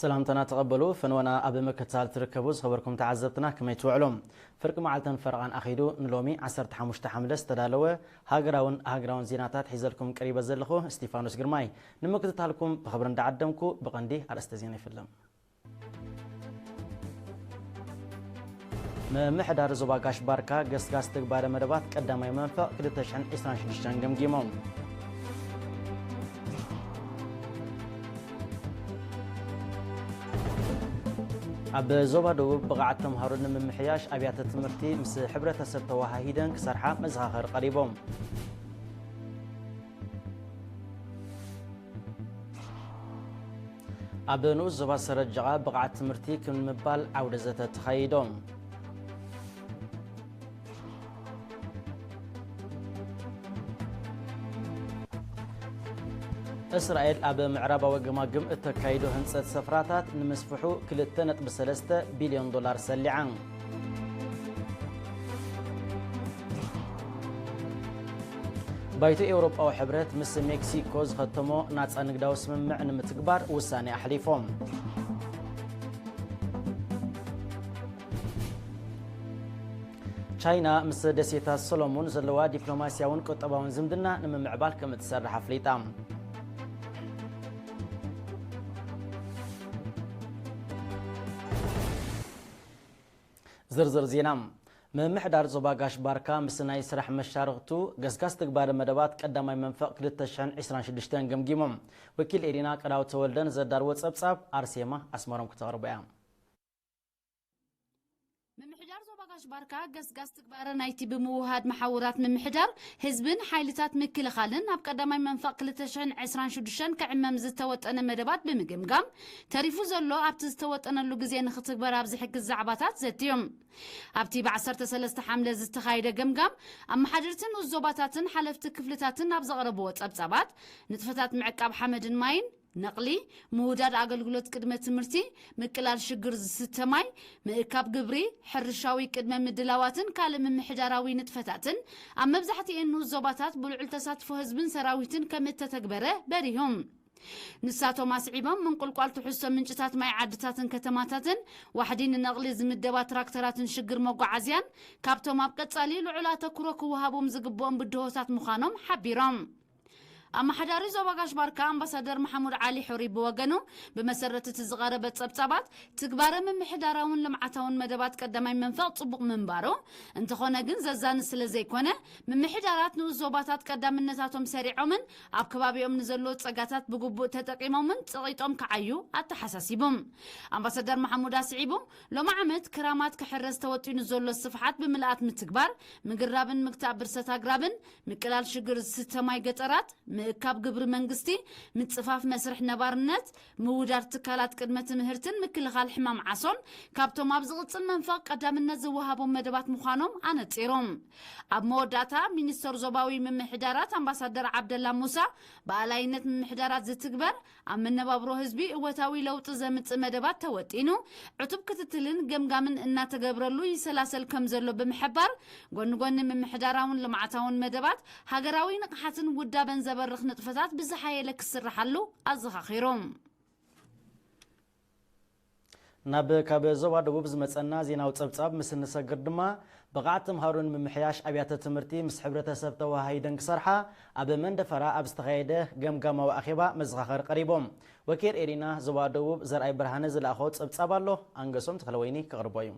ሰላምታና ተቐበሉ። ፈንወና ኣብ ምክትታል ትርከቡ ዝኸበርኩም ተዓዘብትና ከመይ ትውዕሉ? ፍርቂ መዓልትን ፈረቓን ኣኺዱ ንሎሚ ዓሰርተ ሓሙሽተ ሓምለ ዝተዳለወ ሃገራውን ሃገራውን ዜናታት ሒዘልኩም ቀሪበ ዘለኹ እስቲፋኖስ ግርማይ። ንምክትታልኩም ብኽብሪ እንዳዓደምኩ ብቐንዲ ኣርእስተ ዜና ይፍለም። ምምሕዳር ዞባ ጋሽ ባርካ ገስጋስ ትግባረ መደባት ቀዳማይ መንፈቕ ክልተ ሽሕን ዕስራን ሽዱሽተን ገምጊሞም። ኣብ ዞባ ደቡብ ብቕዓት ተምሃሮ ንምምሕያሽ ኣብያተ ትምህርቲ ምስ ሕብረተሰብ ተወሃሂደን ክሰርሓ መዘኻኸሪ ቀሪቦም። ኣብ ንኡስ ዞባ ሰረጀቓ ብቕዓት ትምህርቲ ክምብል ዓውደ ዘተ ተኻይዶም። እስራኤል ኣብ ምዕራባዊ ገማግም እተካይዶ ህንጸት ሰፍራታት ንምስፍሑ ክልተ ነጥቢ ሰለስተ ቢልዮን ዶላር ሰሊዓ። ባይቶ ኤውሮጳዊ ሕብረት ምስ ሜክሲኮ ዝኸተሞ ናጻ ንግዳዊ ስምምዕ ንምትግባር ውሳኔ ኣሕሊፎም። ቻይና ምስ ደሴታት ሰሎሞን ዘለዋ ዲፕሎማስያውን ቁጠባውን ዝምድና ንምምዕባል ከም እትሰርሕ ኣፍሊጣ። ዝርዝር ዜና። ምምሕዳር ዞባ ጋሽ ባርካ ምስ ናይ ስራሕ መሻርኽቱ ገስጋስ ትግባረ መደባት ቀዳማይ መንፈቕ ክልተ ሽሕን ዕስራን ሽዱሽተን ገምጊሞም። ወኪል ኤሪና ቀዳው ተወልደን ዘዳርዎ ጸብጻብ ኣርሴማ ኣስመሮም ክተቕርቦ እያ። ምምሕዳር ዞባ ጋሽ ባርካ ገስጋስ ትግባረ ናይቲ ብምውሃድ መሓውራት ምምሕዳር ህዝብን ሓይልታት ምክልኻልን ኣብ ቀዳማይ መንፈቕ ክልተ ሽሕን ዕስራን ሽዱሽተን ክዕመም ዝተወጠነ መደባት ብምግምጋም፣ ተሪፉ ዘሎ ኣብቲ ዝተወጠነሉ ግዜ ንኽትግበር ኣብ ዝሕግዝ ዛዕባታት ዘትዮም። ኣብቲ ብ ዓሰርተ ሰለስተ ሓምለ ዝተኻየደ ገምጋም፣ ኣመሓደርቲ ንኡስ ዞባታትን ሓለፍቲ ክፍልታትን ኣብ ዘቕረብዎ ጸብጻባት፣ ንጥፈታት ምዕቃብ ሓመድን ማይን፣ ነቕሊ፣ ምውዳድ ኣገልግሎት ቅድመ ትምህርቲ፣ ምቅላል ሽግር ዝስተ ማይ፣ ምእካብ ግብሪ፣ ሕርሻዊ ቅድመ ምድላዋትን ካልእ ምምሕዳራዊ ንጥፈታትን ኣብ መብዛሕትኤን ንኡስ ዞባታት ብልዑል ተሳትፎ ህዝብን ሰራዊትን ከም እተተግበረ በሪሆም። ንሳቶም ኣስዒቦም፣ ምንቁልቋል ትሕዝቶ ምንጭታት ማይ ዓድታትን ከተማታትን፣ ዋሕዲ ንነቕሊ ዝምደባ ትራክተራትን ሽግር መጓዓዝያን ካብቶም ኣብ ቀጻሊ ልዑል ኣተኩሮ ክወሃቦም ዝግብኦም ብድሆታት ምዃኖም ሓቢሮም። ኣመሓዳሪ ዞባ ጋሽ ባርካ ኣምባሳደር መሓሙድ ዓሊ ሑሪ ብወገኑ፣ ብመሰረት እቲ ዝቐረበ ጸብጻባት፣ ትግባረ ምምሕዳራውን ልምዓታውን መደባት ቀዳማይ መንፈቕ ጽቡቕ ምንባሩ፣ እንተኾነ ግን ዘዛኒ ስለ ዘይኮነ፣ ምምሕዳራት ንኡስ ዞባታት ቀዳምነታቶም ሰሪዖምን ኣብ ከባቢኦም ንዘለዉ ጸጋታት ብግቡእ ተጠቂሞምን ጸቒጦም ክዓዩ ኣተሓሳሲቡ። ኣምባሳደር መሓሙድ ኣስዒቡ፣ ሎሚ ዓመት ክራማት ክሕረስ ተወጢኑ ዘሎ ስፍሓት ብምልኣት ምትግባር፣ ምግራብን ምግታእ ብርሰት ኣግራብን፣ ምቅላል ሽግር ዝስተ ማይ ገጠራት፣ ምእካብ ግብሪ መንግስቲ፣ ምጽፋፍ መስርሕ ነባርነት፣ ምውዳድ ትካላት ቅድመ ትምህርትን ምክልኻል ሕማም ዓሶን ካብቶም ኣብ ዝቕጽል መንፈቕ ቀዳምነት ዝወሃቦም መደባት ምዃኖም ኣነጺሮም። ኣብ መወዳእታ፣ ሚኒስተር ዞባዊ ምምሕዳራት ኣምባሳደር ዓብደላ ሙሳ፣ ብኣላይነት ምምሕዳራት ዝትግበር ኣብ መነባብሮ ህዝቢ እወታዊ ለውጢ ዘምጽእ መደባት ተወጢኑ፣ ዕቱብ ክትትልን ገምጋምን እናተገብረሉ ይሰላሰል ከም ዘሎ ብምሕባር፣ ጎኒ ጎኒ ምምሕዳራውን ልምዓታውን መደባት፣ ሃገራዊ ንቕሓትን ውዳበን ዘበርኽ ንጥፈታት ብዝሓየለ ክስርሓሉ ኣዘኻኺሩ። ናብ ካብ ዞባ ደቡብ ዝመጸና ዜናዊ ጸብጻብ ምስ እንሰግር ድማ፣ ብቕዓት ተምሃሮ ንምምሕያሽ ኣብያተ ትምህርቲ ምስ ሕብረተሰብ ተወሃሂደን ክሰርሓ ኣብ መንደፈራ ኣብ ዝተኻየደ ገምጋማዊ ኣኼባ መዘኻኸሪ ቀሪቦም። ወኪል ኤሪና ዞባ ደቡብ ዘርኣይ ብርሃነ ዝለኣኾ ጸብጻብ ኣሎ፣ ኣንገሶም ተኽለወይኒ ከቕርቦ እዩ።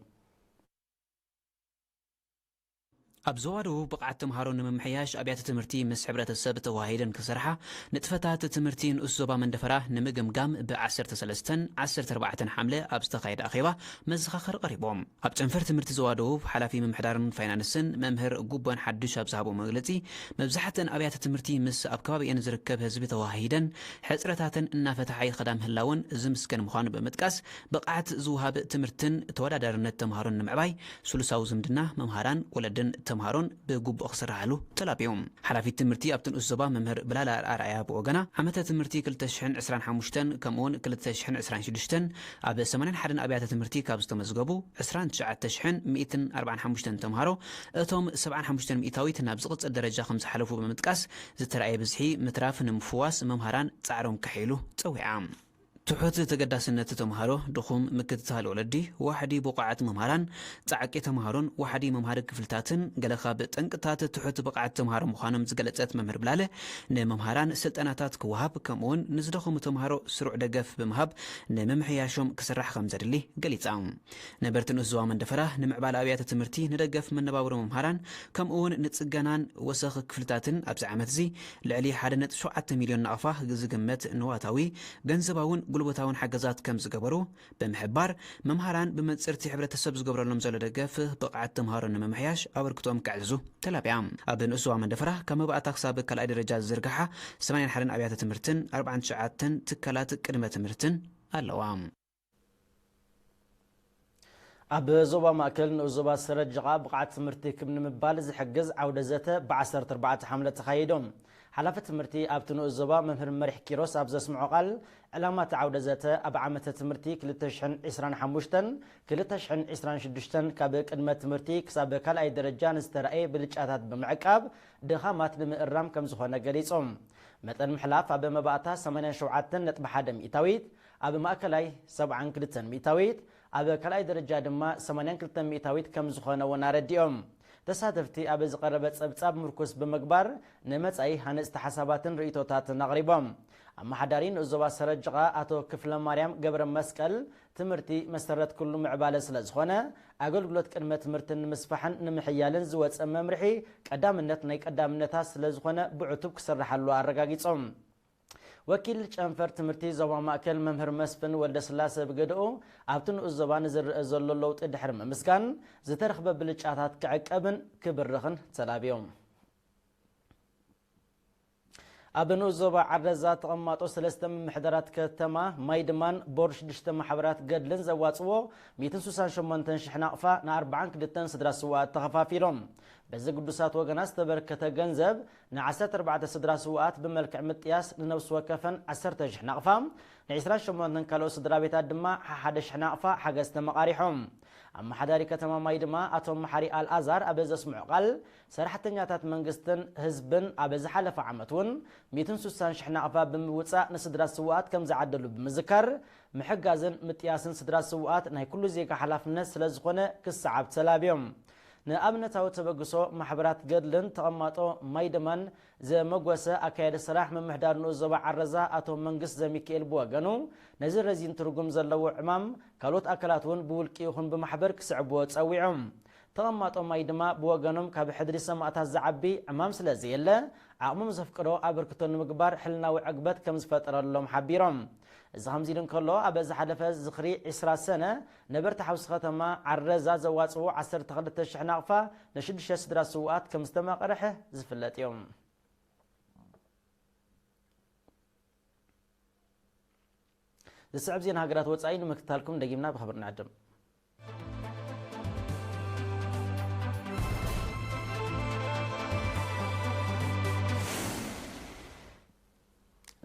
ኣብ ዞባ ደቡብ ብቕዓት ተምሃሮ ንምምሕያሽ ኣብያተ ትምህርቲ ምስ ሕብረተሰብ ተወሃሂደን ክሰርሓ፣ ንጥፈታት ትምህርቲ ንኡስ ዞባ መንደፈራ ንምግምጋም ብ ዓሰርተ ሰለስተን ዓሰርተ ኣርባዕተን ሓምለ ኣብ ዝተኻየደ ኣኼባ መዘኻኸሪ ቀሪቦም። ኣብ ጨንፈር ትምህርቲ ዞባ ደቡብ ሓላፊ ምምሕዳርን ፋይናንስን መምህር ጉቦን ሓዱሽ ኣብ ዝሃቦ መግለጺ፣ መብዛሕትአን ኣብያተ ትምህርቲ ምስ ኣብ ከባቢኤን ዝርከብ ህዝቢ ተወሃሂደን ሕጽረታተን እናፈትሓ ይኸዳ ምህላወን ዝምስገን ምዃኑ ብምጥቃስ፣ ብቕዓት ዝወሃብ ትምህርትን ተወዳዳርነት ተምሃሮን ንምዕባይ ስሉሳዊ ዝምድና መምሃራን፣ ወለድን ተምሃሮን ብግቡእ ክስርሓሉ ተላብዮም። ሓላፊት ትምህርቲ ኣብቲ ንኡስ ዞባ መምህር ብላላ ኣርኣያ ብወገና፣ ዓመተ ትምህርቲ ክልተ ሽሕን ዕስራን ሓሙሽተን ከምኡውን ክልተ ሽሕን ዕስራን ሽዱሽተን ኣብ ሰማንያን ሓደን ኣብያተ ትምህርቲ ካብ ዝተመዝገቡ ዕስራን ትሽዓተ ሽሕን ሚእትን ኣርባዓን ሓሙሽተን ተምሃሮ፣ እቶም ሰብዓን ሓሙሽተን ሚእታዊት ናብ ዝቕጽል ደረጃ ከም ዝሓለፉ ብምጥቃስ፣ ዝተራእየ ብዝሒ ምትራፍ ንምፍዋስ መምሃራን ጻዕሮም ከሕይሉ ጸዊዓ። ትሑት ተገዳስነት ተምሃሮ፣ ድኹም ምክትታል ወለዲ፣ ዋሕዲ ብቑዓት መምሃራን፣ ጻዕቂ ተምሃሮን ዋሕዲ መምሃሪ ክፍልታትን ገለ ካብ ጠንቅታት ትሑት ብቕዓት ተምሃሮ ምዃኖም ዝገለጸት መምህር ብላለ፣ ንመምሃራን ስልጠናታት ክወሃብ፣ ከምኡውን ንዝደኸሙ ተምሃሮ ስሩዕ ደገፍ ብምሃብ ንምምሕያሾም ክስራሕ ከም ዘድሊ ገሊጻ። ነበርቲ ንኡስ ዞባ መንደፈራ ንምዕባለ ኣብያተ ትምህርቲ፣ ንደገፍ መነባብሮ መምሃራን፣ ከምኡውን ንጽገናን ወሰኽ ክፍልታትን ኣብዚ ዓመት እዚ ልዕሊ ሓደ ነጥቢ ሸውዓተ ሚልዮን ናቕፋ ዝግመት ንዋታዊ፣ ገንዘባውን ጉልበታውን ሓገዛት ከም ዝገበሩ ብምሕባር፣ መምሃራን ብመንጽርቲ ሕብረተሰብ ዝገብረሎም ዘሎ ደገፍ ብቕዓት ተምሃሮ ንምምሕያሽ ኣበርክቶም ከዕዝዙ ተላብያ። ኣብ ንኡስ ዞባ መንደፈራ ካብ መባእታ ክሳብ ካልኣይ ደረጃ ዝዝርግሓ ሰማንያን ሓደን ኣብያተ ትምህርትን ኣርባዓን ትሽዓተን ትካላት ቅድመ ትምህርትን ኣለዋ። ኣብ ዞባ ማእከል ንኡስ ዞባ ሰረጅቓ ብቕዓት ትምህርቲ ክብ ንምባል ዝሕግዝ ዓውደ ዘተ ብ ዓሰርተ ኣርባዕተ ሓምለ ተኻይዶም። ሓላፊ ትምህርቲ ኣብቲ ንኡስ ዞባ መምህር መሪሕ ኪሮስ ኣብ ዘስምዖ ቃል፣ ዕላማ እቲ ዓውደ ዘተ ኣብ ዓመተ ትምህርቲ ክልተ ሽሕን ዕስራን ሓሙሽተን ክልተ ሽሕን ዕስራን ሽዱሽተን ካብ ቅድመ ትምህርቲ ክሳብ ካልኣይ ደረጃ ንዝተራእየ ብልጫታት ብምዕቃብ ድኻማት ንምእራም ከም ዝኾነ ገሊጾም። መጠን ምሕላፍ ኣብ መባእታ ሰማንያን ሸውዓተን ነጥቢ ሓደ ሚእታዊት፣ ኣብ ማእከላይ ሰብዓን ክልተን ሚእታዊት፣ ኣብ ካልኣይ ደረጃ ድማ ሰማንያን ክልተን ሚእታዊት ከም ዝኾነ እውን ኣረዲኦም። ተሳተፍቲ ኣብ ዝቐረበ ጸብጻብ ምርኩስ ብምግባር ንመጻኢ ሃነጽቲ ሓሳባትን ርእይቶታትን ኣቕሪቦም። ኣመሓዳሪ ንኡስ ዞባ ሰረጅቓ ኣቶ ክፍለ ማርያም ገብረ መስቀል፣ ትምህርቲ መሰረት ኩሉ ምዕባለ ስለ ዝኾነ፣ ኣገልግሎት ቅድመ ትምህርትን ንምስፋሕን ንምሕያልን ዝወጸ መምርሒ ቀዳምነት ናይ ቀዳምነታት ስለ ዝኾነ ብዕቱብ ክስርሓሉ ኣረጋጊጾም። ወኪል ጨንፈር ትምህርቲ ዞባ ማእከል መምህር መስፍን ወልደስላሰ ብገድኡ፣ ኣብቲ ንኡስ ዞባ ንዝረአ ዘሎ ለውጢ ድሕሪ ምምስጋን፣ ዝተረኽበ ብልጫታት ክዕቀብን ክብርኽን ተላብዮም። ኣብ ንኡስ ዞባ ዓረዛ ተቐማጦ ሰለስተ ምምሕዳራት ከተማ ማይድማን ቦርድ ሽዱሽተ ማሕበራት ገድልን ዘዋጽዎ ሚእትን ስሳን ሸሞንተን ሽሕ ናቕፋ ንኣርባዓን ክልተን ስድራ ስውኣት ተኸፋፊሎም። በዚ ግዱሳት ወገናት ዝተበርከተ ገንዘብ ንዓሰርተ ኣርባዕተ ስድራ ስውኣት ብመልክዕ ምጥያስ ንነብሲ ወከፈን ዓሰርተ ሽሕ ናቕፋ፣ ንዕስራን ሸሞንተን ካልኦት ስድራ ቤታት ድማ ሓሓደ ሽሕ ናቕፋ ሓገዝ ተመቓሪሖም። ኣመሓዳሪ ከተማ ማይድማ ኣቶ መሓሪ ኣልኣዛር ኣብ ዘስምዖ ቃል፣ ሰራሕተኛታት መንግስትን ህዝብን ኣብ ዝሓለፈ ዓመት እውን ሚእትን ስሳን ሽሕ ናቕፋ ብምውጻእ ንስድራ ስውኣት ከም ዝዓደሉ ብምዝካር፣ ምሕጋዝን ምጥያስን ስድራ ስውኣት ናይ ኩሉ ዜጋ ሓላፍነት ስለ ዝኾነ ክሰዓብ ተላብዮም። ንኣብነታዊ ተበግሶ ማሕበራት ገድልን ተቐማጦ ማይድማን ዘመጎሰ ኣካያዲ ስራሕ ምምሕዳር ንኡስ ዞባ ዓረዛ ኣቶ መንግስት ዘሚካኤል ብወገኑ፣ ነዚ ረዚን ትርጉም ዘለዎ ዕማም ካልኦት ኣካላት እውን ብውልቂ ይኹን ብማሕበር ክስዕብዎ ጸዊዖም። ተቐማጦ ማይድማ ብወገኖም፣ ካብ ሕድሪ ሰማእታት ዝዓቢ ዕማም ስለ ዘየለ፣ ዓቕሞም ዘፍቅዶ ኣበርክቶ ንምግባር ሕልናዊ ዕግበት ከም ዝፈጠረሎም ሓቢሮም። እዚ ከምዚ ኢሉ እንከሎ፣ ኣብ ዝሓለፈ ዝኽሪ ዕስራ ሰነ ነበርቲ ሓውሲ ከተማ ዓረዛ ዘዋጽዎ ዓሰርተ ክልተ ሽሕ ናቕፋ ንሽዱሽተ ስድራ ስውኣት ከም ዝተመቕርሐ ዝፍለጥ እዮም። ዝስዕብ ዜና ሃገራት ወጻኢ ንምክትታልኩም ደጊምና ብኽብሪ ንዕድም።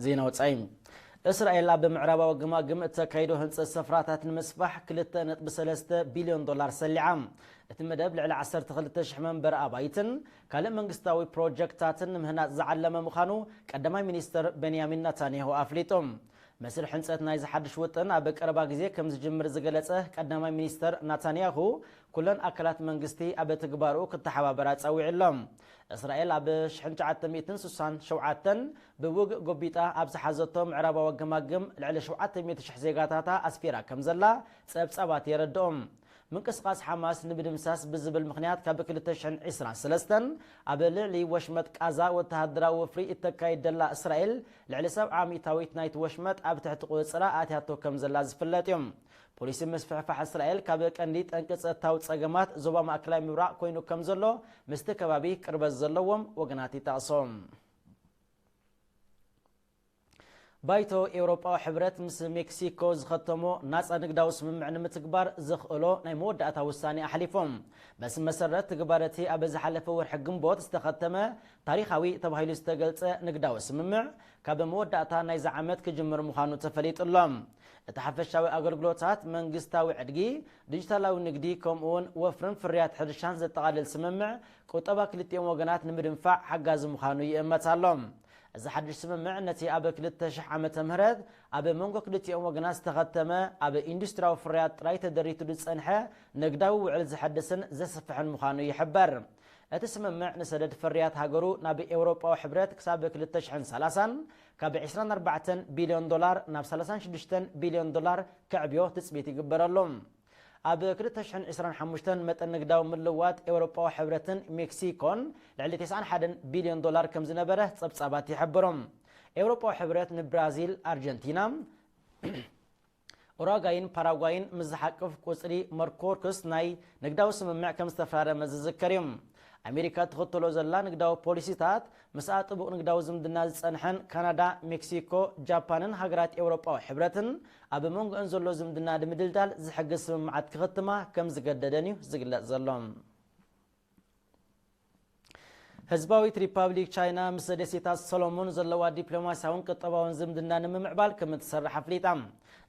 ዜና ወጻኢ። እስራኤል ኣብ ምዕራባዊ ግማግም እተካይዶ ህንጸት ሰፍራታት ንምስፋሕ ክልተ ነጥቢ ሰለስተ ቢልዮን ዶላር ሰሊዓ። እቲ መደብ ልዕሊ ዓሰርተ ክልተ ሽሕ መንበሪ ኣባይትን ካልእ መንግስታዊ ፕሮጀክትታትን ንምህናጽ ዝዓለመ ምዃኑ ቀዳማይ ሚኒስተር ቤንያሚን ናታንያሁ ኣፍሊጡ። መስርሕ ህንጸት ናይዚ ሓድሽ ውጥን ኣብ ቀረባ ግዜ ከም ዝጅምር ዝገለጸ ቀዳማይ ሚኒስተር ናታንያሁ፣ ኩለን ኣካላት መንግስቲ ኣብ ትግባርኡ ክተሓባበራ ጸዊዑ ኣሎ። እስራኤል ኣብ ሽሕን ትሽዓተ ሚእትን ስሳን ሸውዓተን ብውግእ ጎቢጣ ኣብ ዝሓዘቶ ምዕራባዊ ገማግም ልዕሊ ሸውዓተ ሚእቲ ሽሕ ዜጋታታ ኣስፊራ ከም ዘላ ጸብጻባት የረድኦም። ምንቅስቓስ ሓማስ ንምድምሳስ ብዝብል ምኽንያት ካብ ክልተ ሽሕን ዕስራን ሰለስተን ኣብ ልዕሊ ወሽመጥ ቃዛ ወተሃደራዊ ወፍሪ እተካይድ ዘላ እስራኤል፣ ልዕሊ ሰብዓ ሚእታዊት ናይቲ ወሽመጥ ኣብ ትሕቲ ቁጽጽራ ኣትያቶ ከም ዘላ ዝፍለጥ እዩ። ፖሊሲ ምስፍሕፋሕ እስራኤል ካብ ቀንዲ ጠንቂ ጸጥታዊ ጸገማት ዞባ ማእከላይ ምብራቕ ኮይኑ ከም ዘሎ ምስቲ ከባቢ ቅርበት ዘለዎም ወገናት ይጠቕሶ። ባይቶ ኤውሮጳዊ ሕብረት ምስ ሜክሲኮ ዝኸተሞ ናጻ ንግዳዊ ስምምዕ ንምትግባር ዘኽእሎ ናይ መወዳእታ ውሳኔ ኣሕሊፎም። በዚ መሰረት፣ ትግባረ እቲ ኣብ ዝሓለፈ ወርሒ ግንቦት ዝተኸተመ ታሪኻዊ ተባሂሉ ዝተገልጸ ንግዳዊ ስምምዕ ካብ መወዳእታ ናይዚ ዓመት ክጅምር ምዃኑ ተፈሊጡ ኣሎ። እቲ ሓፈሻዊ ኣገልግሎታት፣ መንግስታዊ ዕድጊ፣ ዲጂታላዊ ንግዲ፣ ከምኡውን ወፍርን ፍርያት ሕርሻን ዘጠቓልል ስምምዕ፣ ቁጠባ ክልቲኦም ወገናት ንምድንፋዕ ሓጋዚ ምዃኑ ይእመት ኣሎ። እዚ ሓድሽ ስምምዕ ነቲ ኣብ ክልተ ሽሕ ዓመተ ምህረት ኣብ መንጎ ክልቲኦም ወገናት ዝተኸተመ ኣብ ኢንዱስትሪያዊ ፍርያት ጥራይ ተደሪቱ ዝጸንሐ ንግዳዊ ውዕል ዘሐድስን ዘስፍሕን ምዃኑ ይሕበር። እቲ ስምምዕ ንሰደድ ፍርያት ሃገሩ ናብ ኤውሮጳዊ ሕብረት ክሳብ ክልተ ሽሕን ሰላሳን ካብ ዕስራን ኣርባዕተን ቢልዮን ዶላር ናብ ሰላሳን ሽዱሽተን ቢልዮን ዶላር ከዕብዮ ትጽቢት ይግበረሉ። ኣብ ክልተ ሽሕን ዕስራን ሓሙሽተን መጠን ንግዳዊ ምልውዋጥ ኤውሮጳዊ ሕብረትን ሜክሲኮን ልዕሊ ተስዓን ሓደን ቢልዮን ዶላር ከም ዝነበረ ጸብጻባት ይሕብሩ። ኤውሮጳዊ ሕብረት ንብራዚል፣ ኣርጀንቲና፣ ኡራጓይን ፓራጓይን ምስ ዝሓቅፍ ቁጽሪ መርኮርክስ ናይ ንግዳዊ ስምምዕ ከም ዝተፈራረመ ዝዝከር እዩ። ኣሜሪካ ትኽተሎ ዘላ ንግዳዊ ፖሊሲታት ምስኣ ጥቡቕ ንግዳዊ ዝምድና ዝጸንሐን ካናዳ፣ ሜክሲኮ፣ ጃፓንን ሃገራት ኤውሮጳዊ ሕብረትን ኣብ መንጎአን ዘሎ ዝምድና ንምድልዳል ዝሕግዝ ስምምዓት ክኽትማ ከም ዝገደደን እዩ ዝግለጽ ዘሎ። ህዝባዊት ሪፓብሊክ ቻይና ምስ ደሴታት ሰሎሞን ዘለዋ ዲፕሎማስያውን ቁጠባውን ዝምድና ንምምዕባል ከም እትሰርሕ ኣፍሊጣ።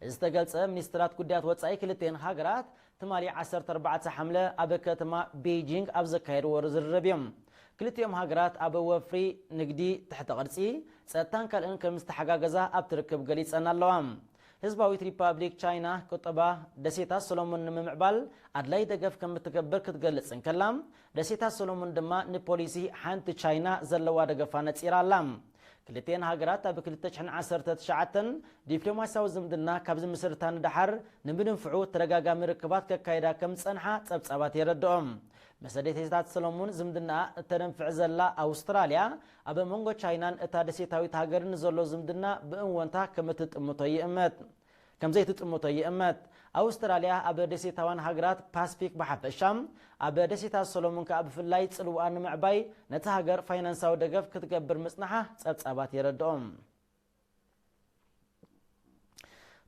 እዚ ዝተገልጸ፣ ሚኒስትራት ጉዳያት ወጻኢ ክልቲኤን ሃገራት ትማሊ ዓሰርተ ኣርባዕተ ሓምለ ኣብ ከተማ ቤይጂንግ ኣብ ዘካየድዎ ዝርርብ እዮም። ክልቲኦም ሃገራት ኣብ ወፍሪ፣ ንግዲ፣ ትሕተ ቅርጺ፣ ጸጥታን ካልእን ከም ዝተሓጋገዛ ኣብቲ ርክብ ገሊጸን ኣለዋ። ህዝባዊት ሪፓብሊክ ቻይና ቁጠባ ደሴታት ሰሎሞን ንምምዕባል ኣድላይ ደገፍ ከም እትገብር ክትገልጽ እንከላ፣ ደሴታት ሰሎሞን ድማ ንፖሊሲ ሓንቲ ቻይና ዘለዋ ደገፋ ነጺራ ኣላ። ክልቲኤን ሃገራት ኣብ ክልተ ሽሕን ዓሰርተ ትሽዓተን ዲፕሎማስያዊ ዝምድና ካብ ዝምስርታ ንደሓር ንምድንፍዑ ተደጋጋሚ ርክባት ከካይዳ ከም ዝጸንሓ ጸብጻባት የረድኦም። ምስ ደሴታት ሰሎሞን ዝምድና እተደንፍዕ ዘላ ኣውስትራልያ፣ ኣብ መንጎ ቻይናን እታ ደሴታዊት ሃገርን ዘሎ ዝምድና ብእወንታ ከም እትጥምቶ ይእመት ከም ዘይትጥምቶ ይእመት። ኣውስትራልያ ኣብ ደሴታውያን ሃገራት ፓስፊክ ብሓፈሻ፣ ኣብ ደሴታት ሰሎሞን ከኣ ብፍላይ ጽልዋኣ ንምዕባይ ነቲ ሃገር ፋይናንሳዊ ደገፍ ክትገብር ምጽናሓ ጸብጻባት የረድኦም።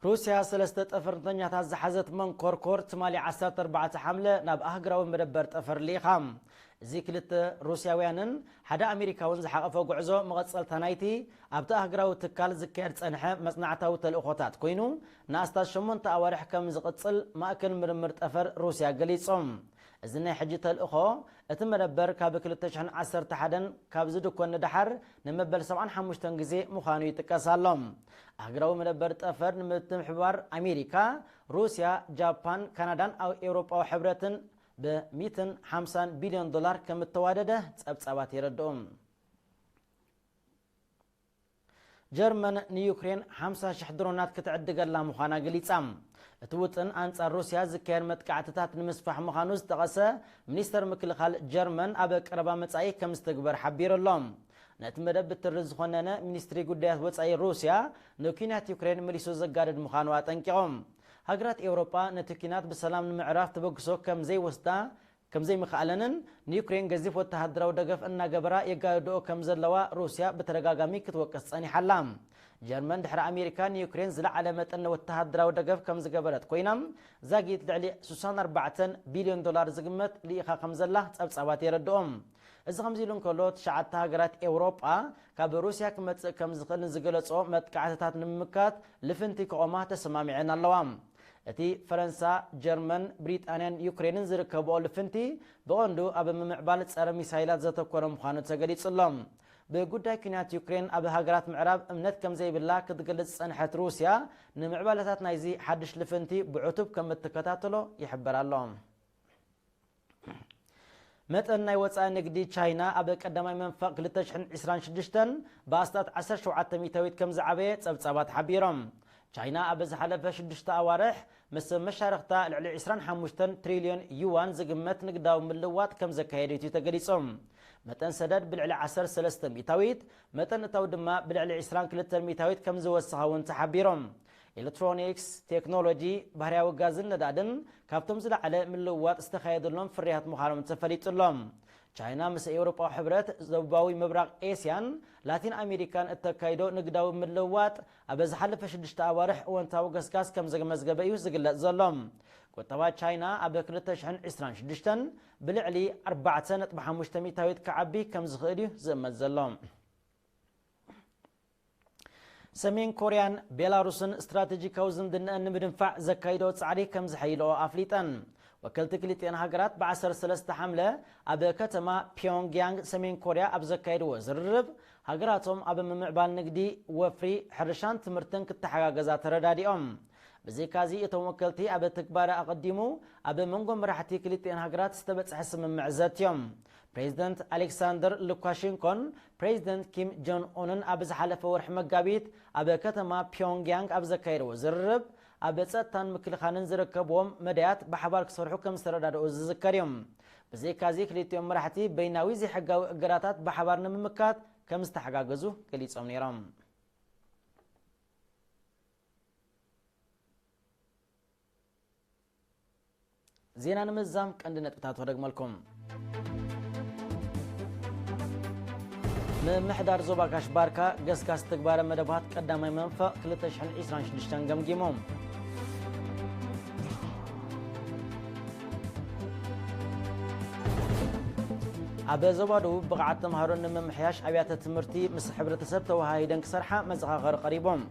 ሩስያ ሰለስተ ጠፈርተኛታት ዝሓዘት መንኮርኮር ትማሊ ዓሰርተ ኣርባዕተ ሓምለ ናብ ኣህጉራዊ መደበር ጠፈር ልኢኻ። እዚ ክልተ ሩስያውያንን ሓደ ኣሜሪካውን ዝሓቐፈ ጉዕዞ መቐጸልታ ናይቲ ኣብቲ ኣህጉራዊ ትካል ዝካየድ ጸንሐ መጽናዕታዊ ተልእኾታት ኮይኑ፣ ንኣስታት ሸሞንተ ኣዋርሕ ከም ዝቕጽል ማእከል ምርምር ጠፈር ሩስያ ገሊጹ። እዚ ናይ ሕጂ ተልእኾ፣ እቲ መደበር ካብ ክልተ ሽሕን ዓሰርተ ሓደን ካብ ዝድኮን ንደሓር ንመበል ሰብዓን ሓሙሽተን ግዜ ምዃኑ ይጥቀስ ኣሎ። ኣህጉራዊ መደበር ጠፈር ንምትሕብባር ኣሜሪካ፣ ሩስያ፣ ጃፓን፣ ካናዳን ኣብ ኤውሮጳዊ ሕብረትን ብ ሚእትን ሓምሳን ቢልዮን ዶላር ከም እተዋደደ ጸብጻባት የረድኡ። ጀርመን ንዩክሬን ሓምሳ ሽሕ ድሮናት ክትዕድገላ ምዃና ገሊጻ። እቲ ውጥን ኣንጻር ሩስያ ዝካየድ መጥቃዕትታት ንምስፋሕ ምዃኑ ዝጠቐሰ ሚኒስተር ምክልኻል ጀርመን፣ ኣብ ቀረባ መጻኢ ከም ዝትግበር ሓቢሩ ኣሎ። ነቲ መደብ ብትሪ ዝኾነነ፣ ሚኒስትሪ ጉዳያት ወጻኢ ሩስያ ንኲናት ዩክሬን መሊሱ ዘጋድድ ምዃኑ ኣጠንቂቖም። ሃገራት ኤውሮጳ ነቲ ኲናት ብሰላም ንምዕራፍ ተበግሶ ከም ዘይወስዳ ከም ዘይምኽኣለንን ንዩክሬን ገዚፍ ወተሃደራዊ ደገፍ እናገበራ የጋድድኦ ከም ዘለዋ ሩስያ ብተደጋጋሚ ክትወቅስ ጸኒሓ ኣላ። ጀርመን ድሕሪ ኣሜሪካ ንዩክሬን ዝለዓለ መጠን ወተሃደራዊ ደገፍ ከም ዝገበረት ኮይና፣ ዛጊት ልዕሊ ስሳን ኣርባዕተን ቢልዮን ዶላር ዝግመት ልኢኻ ከም ዘላ ጸብጻባት የረድኦም። እዚ ከምዚ ኢሉ እንከሎ፣ ትሽዓተ ሃገራት ኤውሮጳ ካብ ሩስያ ክመጽእ ከም ዝኽእል ንዝገለጾ መጥቃዕትታት ንምምካት ልፍንቲ ክቖማ ተሰማሚዐን ኣለዋ። እቲ ፈረንሳ፣ ጀርመን፣ ብሪጣንያን ዩክሬንን ዝርከብኦ ልፍንቲ ብቐንዱ ኣብ ምምዕባል ጸረ ሚሳይላት ዘተኮረ ምዃኑ ተገሊጹ ኣሎ። ብጉዳይ ኲናት ዩክሬን ኣብ ሃገራት ምዕራብ እምነት ከም ዘይብላ ክትገልጽ ዝጸንሐት ሩስያ፣ ንምዕባለታት ናይዚ ሓድሽ ልፍንቲ ብዕቱብ ከም እትከታተሎ ይሕበር ኣሎ። መጠን ናይ ወጻኢ ንግዲ ቻይና ኣብ ቀዳማይ መንፈቕ ክልተ ሽሕን ዕስራን ሽዱሽተን ብኣስታት ዓሰርተ ሸውዓተ ሚእታዊት ከም ዝዓበየ ጸብጻባት ሓቢሮም። ቻይና ኣብ ዝሓለፈ ሽዱሽተ ኣዋርሕ ምስ መሻርኽታ ልዕሊ ዕስራን ሓሙሽተን ትሪልዮን ዩዋን ዝግመት ንግዳዊ ምልውዋጥ ከም ዘካየደት እዩ ተገሊጹ። መጠን ሰደድ ብልዕሊ ዓሰርተ ሰለስተ ሚእታዊት፣ መጠን እታው ድማ ብልዕሊ ዕስራን ክልተን ሚእታዊት ከም ዝወሰኸ እውን ተሓቢሮም። ኤሌክትሮኒክስ፣ ቴክኖሎጂ፣ ባህርያዊ ጋዝን ነዳድን ካብቶም ዝለዓለ ምልውዋጥ ዝተኻየደሎም ፍርያት ምዃኖም ተፈሊጡ ኣሎ። ቻይና ምስ ኤውሮጳዊ ሕብረት፣ ዞባዊ ምብራቕ ኤስያን ላቲን ኣሜሪካን እተካይዶ ንግዳዊ ምልውዋጥ ኣብ ዝሓለፈ ሽዱሽተ ኣዋርሕ እወንታዊ ገስጋስ ከም ዘመዝገበ እዩ ዝግለጽ ዘሎ። ቁጠባ ቻይና ኣብ ክልተ ሽሕን ዕስራን ሽዱሽተን ብልዕሊ ኣርባዕተ ነጥቢ ሓሙሽተ ሚእታዊት ክዓቢ ከም ዝኽእል እዩ ዝእመት ዘሎ። ሰሜን ኮርያን ቤላሩስን ስትራቴጂካዊ ዝምድናኣን ንምድንፋዕ ዘካይዶ ጻዕሪ ከም ዝሐይልኦ ኣፍሊጠን። ወከልቲ ክልቲኤን ሃገራት ብዓሰርተ ሰለስተ ሓምለ ኣብ ከተማ ፒዮንግያንግ ሰሜን ኮርያ ኣብ ዘካየድዎ ዝርርብ፣ ሃገራቶም ኣብ ምምዕባል ንግዲ፣ ወፍሪ፣ ሕርሻን ትምህርትን ክተሓጋገዛ ተረዳዲኦም። ብዘይካዚ እቶም ወከልቲ ኣብ ትግባረ ኣቐዲሙ ኣብ መንጎ መራሕቲ ክልቲኣን ሃገራት ዝተበጽሐ ስምምዕ ዘትዮም። ፕሬዚደንት ኣሌክሳንደር ሉካሼንኮን ፕሬዚደንት ኪም ጆን ኡንን ኣብ ዝሓለፈ ወርሒ መጋቢት ኣብ ከተማ ፒዮንግያንግ ኣብ ዘካየድዎ ዝርርብ ኣብ ጸጥታን ምክልኻልን ዝርከብዎም መዳያት ብሓባር ክሰርሑ ከም ዝተረዳድኡ ዝዝከር እዩ። ብዘይካዚ ክልቲኦም መራሕቲ በይናዊ ዘይሕጋዊ እገዳታት ብሓባር ንምምካት ከም ዝተሓጋገዙ ገሊጾም ነይሮም። ዜና ንምዛም ቀንዲ ነጥብታት ወደግመልኩም። ምምሕዳር ዞባ ጋሽ ባርካ ገስጋስ ትግባረ መደባት ቀዳማይ መንፈቕ ክልተ ሽሕን ዕስራን ሽዱሽተን ገምጊሞም። ኣብ ዞባ ደቡብ ብቕዓት ተምሃሮ ንምምሕያሽ ኣብያተ ትምህርቲ ምስ ሕብረተሰብ ተወሃሂደን ክሰርሓ መዘኻኸሪ ቀሪቦም።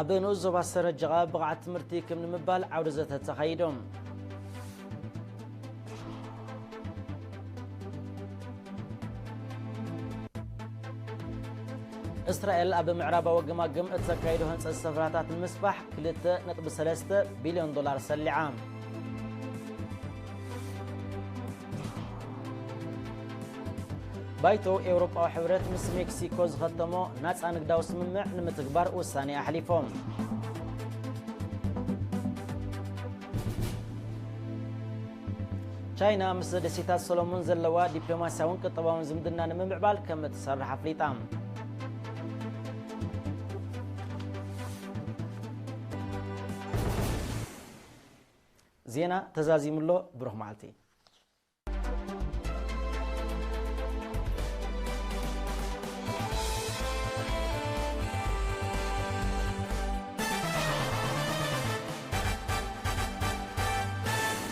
ኣብ ንኡስ ዞባ ሰረጀቓ ብቕዓት ትምህርቲ ክም ንምባል ዓውደ ዘተ ተኻይዶም። እስራኤል ኣብ ምዕራባዊ ገማግም እተካይዶ ህንጸት ሰፍራታት ንምስፋሕ ክልተ ነጥቢ ሰለስተ ቢልዮን ዶላር ሰሊዓ። ባይቶ ኤውሮጳዊ ሕብረት ምስ ሜክሲኮ ዝኸተሞ ናጻ ንግዳዊ ስምምዕ ንምትግባር ውሳኔ ኣሕሊፎም። ቻይና ምስ ደሴታት ሰሎሞን ዘለዋ ዲፕሎማስያውን ቁጠባውን ዝምድና ንምምዕባል ከም እትሰርሕ ኣፍሊጣ። ዜና ተዛዚሙ ኣሎ። ብሩኽ መዓልቲ።